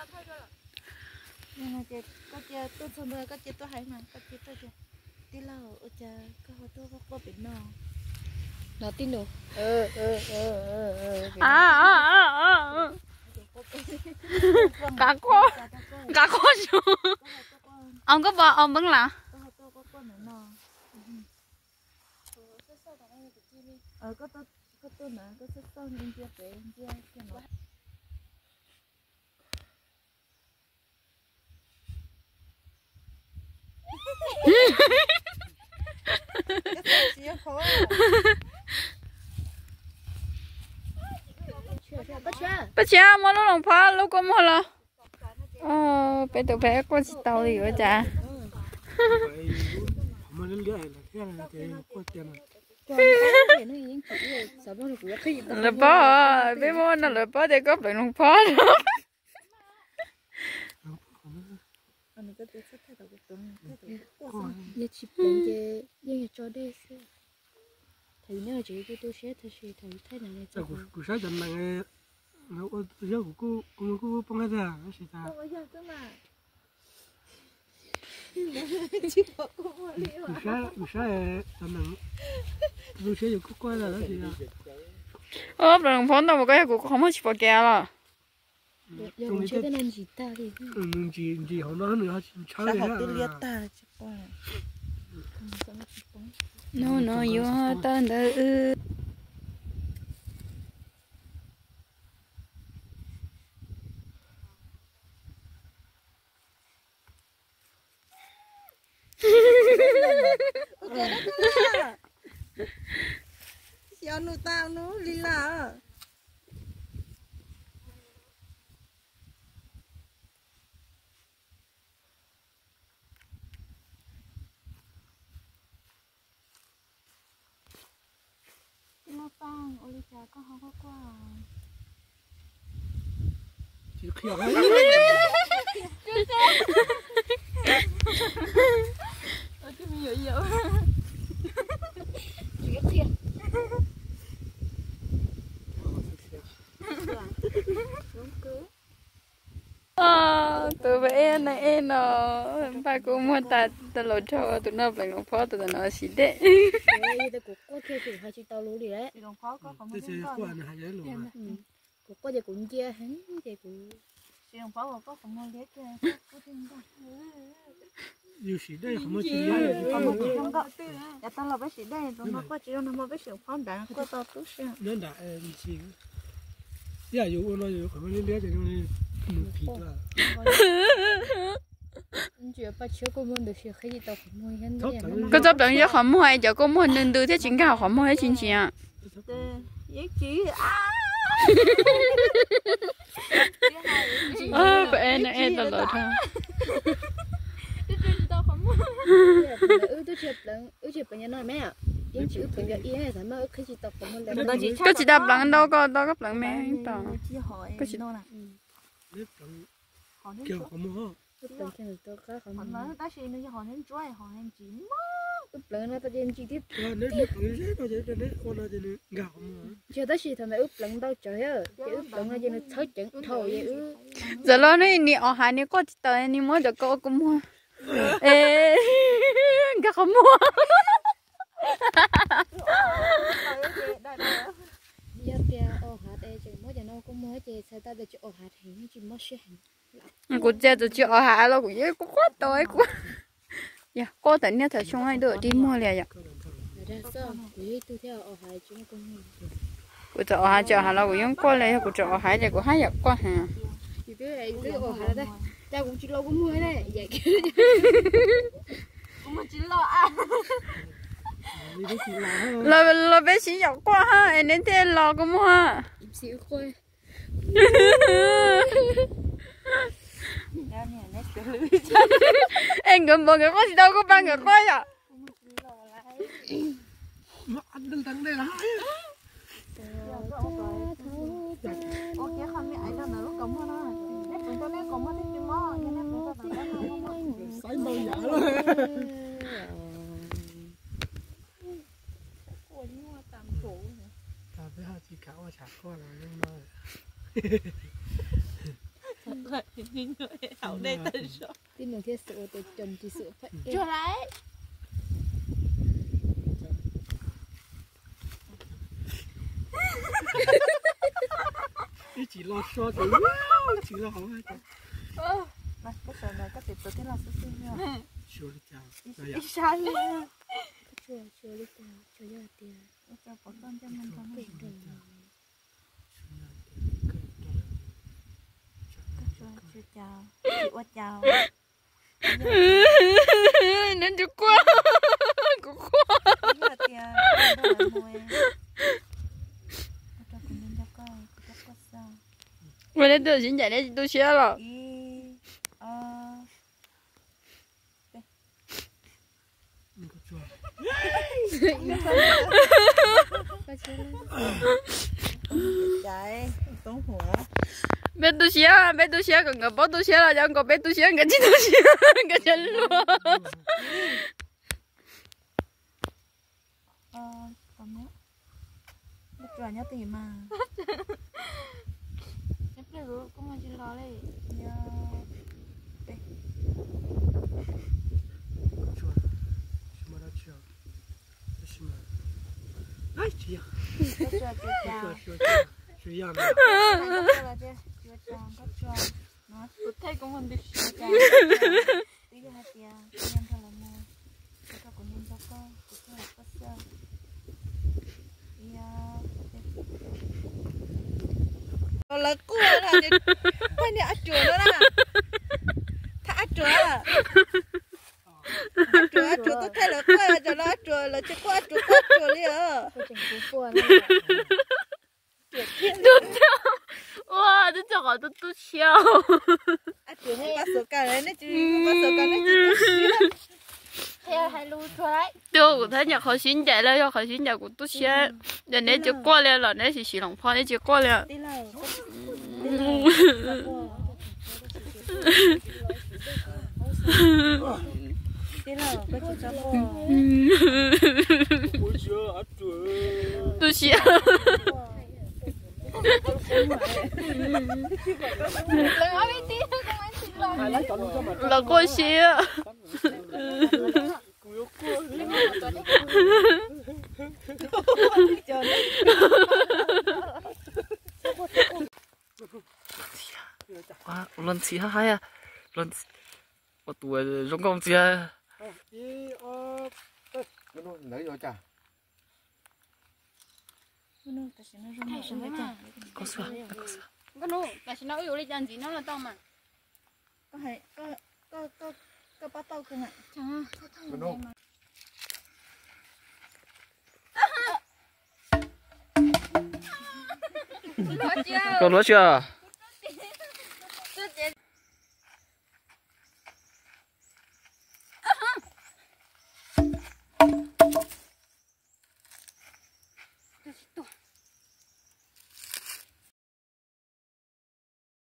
Koj cia tuaj txog ntawd koj cia tuaj hais mas koj cia tuaj tias, tij laug, ua cas koj ho tuaj quaj quaj pem no? No tij laug. Nqa quaj, nqa quaj zoo. Os, koj pom os npeeb lawm. Pab Tshiab, muab lub loos phob lub kua muag los. Peb tus peb quaj tsis tau li ua cas. Lawv paub, peb muab no lawv paub tias koj pleev loos phob. Yog tsis pleev ces yeej yog tso dej xwb. Thaum nyob tsev kuj tu siab tab sis thaum thaij no kuv saib cov nees ua tu siab kuv kuj poob qab tiag tab sis tas kuv saib cov nees tu siab yus kuj quaj tab sis. Pleev loos phob ntau mas koj yog kuv qhov muag tsis pom kev los. Ntsis hauv no nws ho tsis ntshawv li. No no yuav tawg ntawd. Xyov nus tau nus li lawm. Tij laug Paj, ua li cas koj ho quaj quaj? Tus pab ej neeg ej no, npaj kua muag tas tau los dhau tus no pleev loos phob tus no siv dej. Kuv quaj ces kuv ncia heev ces kuv. Yus siv dej qhov muag tsis liab, yav tag los peb siv dej tus no quaj tsis zoo no mas peb siv phob nrad quaj tau tub si. Nyob nram ntsis, ib yam yus ua no yus qhov muag liab liab ces nws phim lawm. Koj txhob pleev yog qhov muag es cov kua muag ntws ntws thiab tsis nkag qhov muag thiab tsis ntsia. Pab ej neeg ej tau los dhau. Koj tsis tas pleev ntau koj tau koj pleev me tau. Tab sis nws yog hov neb ntsuab hov neb ntsis mog. Wb pleev no tau ces ntsis thiab. Tab sis thaum ntawd wb pleev ntau tsawv thiab ces wb pleev no ces nws txhawb ceev dhau ces wb. Txawm los ne ni os hav ni quaj tsis taus ni muab cov kua muag. Nkag qhov muag. Yog tias os hav es tseem muab cov no kua muag ces txhais tau tias tsis os hav heev tsis mob siab heev. Kuv txiav txim tsis os hav los kuv yeej quaj quaj tau kuv. Yog quaj thaum niaj thaum xyoo ib tug dig muag li yom. Kuv txawm os hav tsis os hav los kuv yeej quaj li, yog kuv tseem os hav ces kuv haj yam quaj heev. Los peb sib yaum quaj ha es neb thiaj los kua muag. Es nkawd npaum nkawd quaj tsis tau kuj pab nkawd quaj yom. Peb ho tsis kam ua tshav quaj los yeej no. Hauv dej tag zog. Tib neeg thiab xwm ua tus coj tsis xwm phaj. Tsuag lawm. Ib tsis los so, ib tsis los hauv. Koj sawv ntawd koj txiv tub tij los xwb xwb. Ib sab li. Koj tsuag tsuag li cas, tsuag yog tias ua rau pov toj ncaj ncees rau peb nrog. Koj tsuag tsuag cas, tsis ua cas. Neb tsis quaj, kuv quaj. Ua neb twb sib ncaim neb tsis tu siab los? Peb tu siab, peb tu siab kom nkawd paub tu siab los yog nkaus peb tu siab nkawd tsis tu siab, nkawd cov luag. Kuv thaij kuv muag ntws siav cas. Twb yog hais tias nrog lawv mus, ua rau kuv nco nco koj, kuv txhawj koj xwb. Lawv quaj na, pab niag Ab Ruam no na, thab Ab Ruam, Ab Ruam, Ab Ruam tuaj thaij lawv quaj, cov no Ab Ruam lawv tsis quaj, Ab Ruam quaj Ab Ruam li os. Ua twb txog qhov tu tu siab. Twb kuv thab nyam qhov sib ncaim los yog qhov sib ncaim kuv tu siab, yog neb tsis quaj li los neb sim sim loos pho neb tsis quaj li. Tu siab. Lawv quaj siab. Ua luag ntxhi hab haib, ua tus zoo nkauj ntxiag. Tam sim no wb yuav li cas ntxiv no los tau mas. Koj pab tau kawg. Koj hluav tsis?